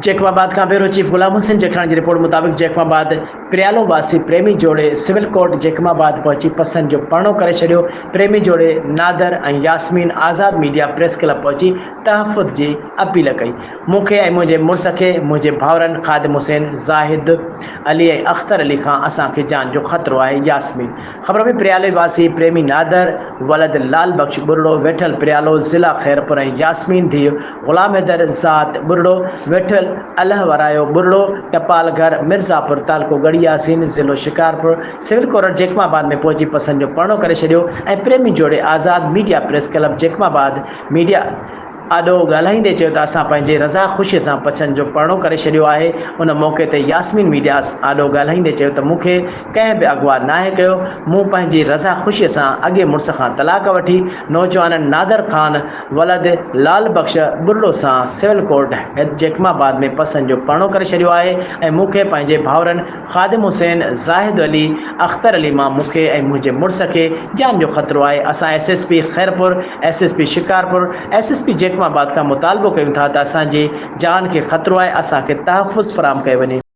Jacob آباد کان bureau chief Ghulam Hussain Jakhrani جي رپورٽ مطابق جيڪب آباد پريالو واسي پريمي جوڙي سول ڪورٽ جيڪب آباد پهچي پسند جو پرڻو ڪري ڇڏيو، پريمي جوڙي Nadir ۽ Yasmin Azad media press club پهچي تحفظ جي اپيل ڪئي، مون کي ۽ منهنجي مڙس کي منهنجي ڀائرن خادم حسين، زاهد علي ۽ اختر علي کان اسان کي جان جو خطرو آهي، ياسمين خبر ۾ پريالي واسي پريمي نادر ولد لال بخش ٻرڙو ويٺل پريالو ضلع خيرپور ۽ ياسمين ڌيء غلام حيدر ذات ٻرڙو ويٺل الهه ورايو ٻرڙو ٽپال گهر مرزاپور تعلقو ڳڙهي ياسين ضلعو شڪارپور سول ڪورٽ جيڪب آباد ۾ پهچي پسند جو پرڻو ڪري ڇڏيو ۽ پريمي جوڙي Azad media press club Jacobabad media آڏو ڳالهائيندي چيو ته اسان پنهنجي رضا خوشي سان پڇن جو پرڻو ڪري ڇڏيو آهي، ان موقعي تي ياسمين ميڊيا آڏو ڳالهائيندي چيو ته مون کي ڪنهن به اغوا ناهي ڪيو، مون پنهنجي رضا خوشي سان اڳئين مڙس کان طلاق وٺي نوجوانن نادر خان ولد لعل بخش ٻرڙو سان سول ڪورٽ جيڪب آباد ۾ پسن جو پرڻو ڪري ڇڏيو آهي ۽ مون کي پنهنجي ڀائرن خادم حسين، زاهد علي، اختر علي مان مون کي ۽ منهنجي مڙس کي جان جو خطرو آهي، اسان S S P Khairpur, S S P Shikarpur, S S P Jacobabad کان مطالبو ڪيون ٿا ته اسان جي جان کي خطرو آهي، اسان کي تحفظ فراهم ڪيو وڃي.